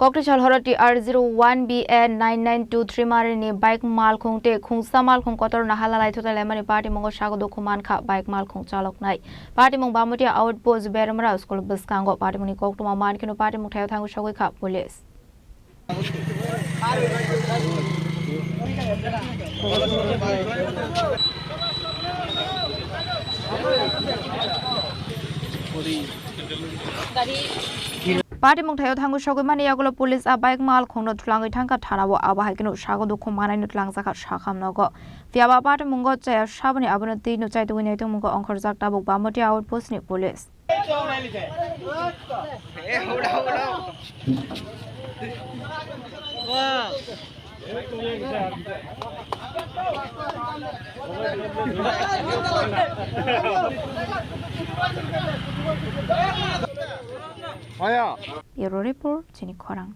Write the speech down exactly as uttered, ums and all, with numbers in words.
Koktisal horo T R zero one B A nine nine two three marini bike malkhung tei khungsa malkhung kotor naha lalai thutai laimani patimungo sago dukhu mankha bike malkhung chaloknai. Patimung Bamutia outpost Bermra school bwskango patimungni koktwma mankheno patimung thaio thangwi sogwi kha police. Patimung thaio thangwi sogwi mani yagulo police a bike malkhungno thwlangwi thangkha thanao, abo hai kheno sago dukhu manaino twlangjakha sakham nogo. Phiyaba patimungo chaya saboni abono twi no chaitugwi naitongmungo ongkhorjak tabuk Bamutia outpost ni police. Bureau report, chini khorang.